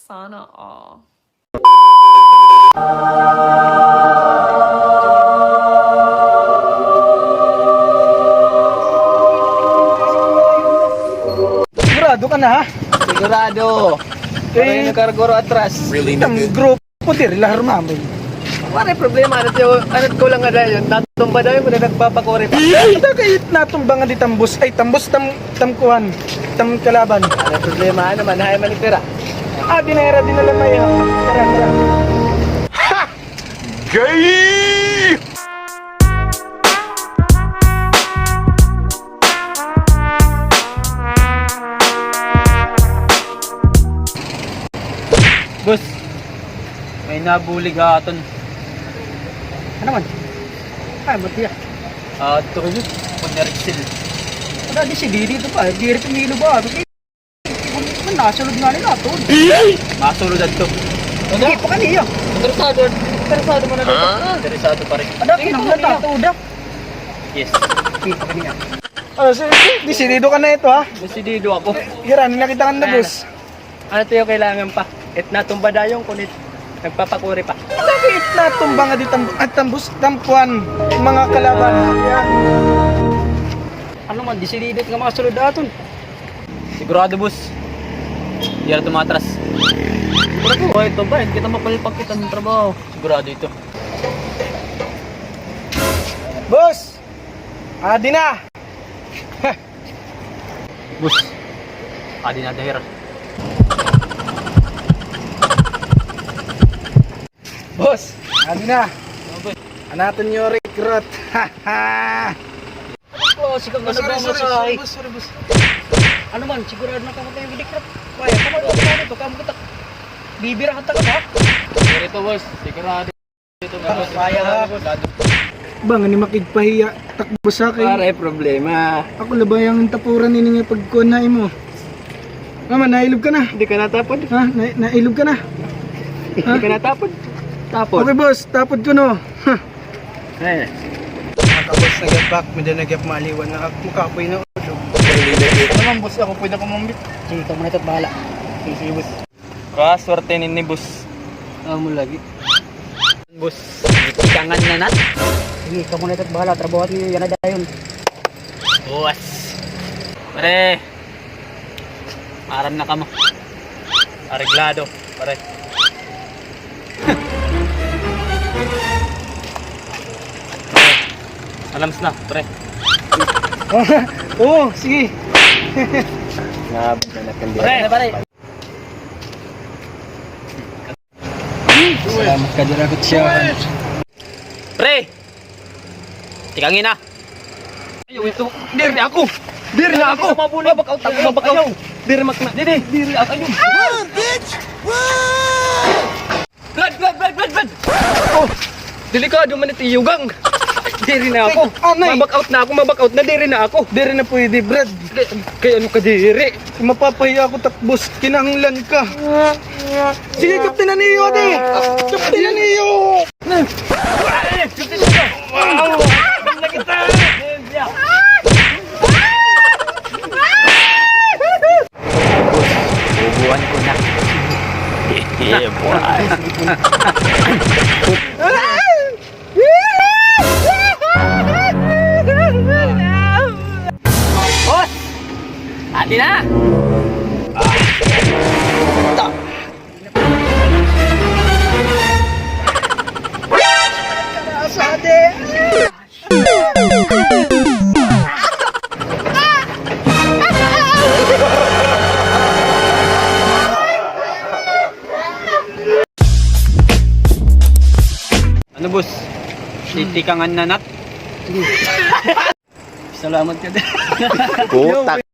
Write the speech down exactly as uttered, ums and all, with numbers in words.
Sana all. Sigurado ka na, ha? Sigurado. Eh, para nagkarguro atras. Really? Itong grupo, diri la harumamay. Waray problema, ano tiyo, ano ko lang nga dayon, natumba dayon, kung nagpapakuri pa. Ada kay natumba nga di tambos, ay, tambos, tam-, tam kuan, tam kalaban. Ano problema, ano man, hay man itira. Ah, di na ira, di na lang may, ah, tara, tara. Ha! Gay! Boss, may nabulig ha aton. Ano man? Ay, matiya. Ah, ito kayo. Pag na-Rexel. Wala, di si Didi ito pa. Di rin tumilo ba? Kasi, man, nasulod nga nila ito. Masulod ito. Hindi pa kaniya. Interesado. Interesado mo na dito. Interesado pa rin. Ano, kinahanglan na ito, da? Yes. Hindi pa kaniya. Ah, si, si, desidido ka na ito, ha? Desidido ako. Gira, nakita ka na, boss. Ano tayo kailangan pa? It natumba dayon, kunit nagpapakuri pa. Lagi it natumba nga di tam-, at tambos, tampuan, mga kalaban. Yan. Ano man, desidido nga mga sulod aton. Sigurado, boss. Di na tumatras. Sigurado. O, ito ba? Kita mapalpak kita ng trabaho. Sigurado ito. Boss! Adi na! Boss, adi na dahir. Boss, adi na. An aton new recruit. Oh, sige, sorry, sorry, sorry, boss, sorry, boss. Ano man, sigurado na kamo tayo recruit. Kaya, kamo daw, kamo daw, kamo kita. Bibirahan ta ka ba? Sorry to, boss. Sigurado. Ba nga ni makigpahiya, takbo sa kay. Waray problema. Ako la ba an tapuran ini nga pagkuan na imo? Mama, nailog ka na? Di ka natapod. Ha? Na-, nailog ka na? Ha? Di ka natapod. Tapod. Okay, boss, tapod ko, no? Ha? Eh. Mga ka-boss, nagyapak, may da nagyap maaliwan na ako, makapoy na ulo. Ano man, boss, ako pwede ko mambit. Sige, ikaw muna ito, bahala. Sige, sige, boss. Kaswerte nini, boss. Amo lagi. Boss, tikangan na nat. Sige, kamo na ito, bahala. Trabaho niyo, yana dayon. Buwas. Pre. Aram na kamo. Areglado, pre. Alams na, pre. Oo, sige. Nabot na natin. Pre, pre. Salamat ka dira, Kutsyahan. Pre! Tikangin na. Ayaw ito. Diri na ako. Diri na ako. Mabulog. Mabak out ako. Mabak out. Ayaw. Diri mak-, diri, diri ako. Ayaw. Run, bitch! Run! Blood, blood, blood, blood, blood! Oh! Delikado man ito, yugang. Diri na ako. Ay, anay. Mabak out na ako, mabak out na, diri na ako. Diri na pwede, Brad. Kay, kay ano ka diri? Mapapahiya ako, takbos. Kinahanglan ka. Sige, kaptinan niyo, ate. Kaptinan niyo. Wow! Bubuan ko na. Yeah, boy. Boss! Adi na! Ano, boss? Titikangan na nat? Salamat ka din. Puta.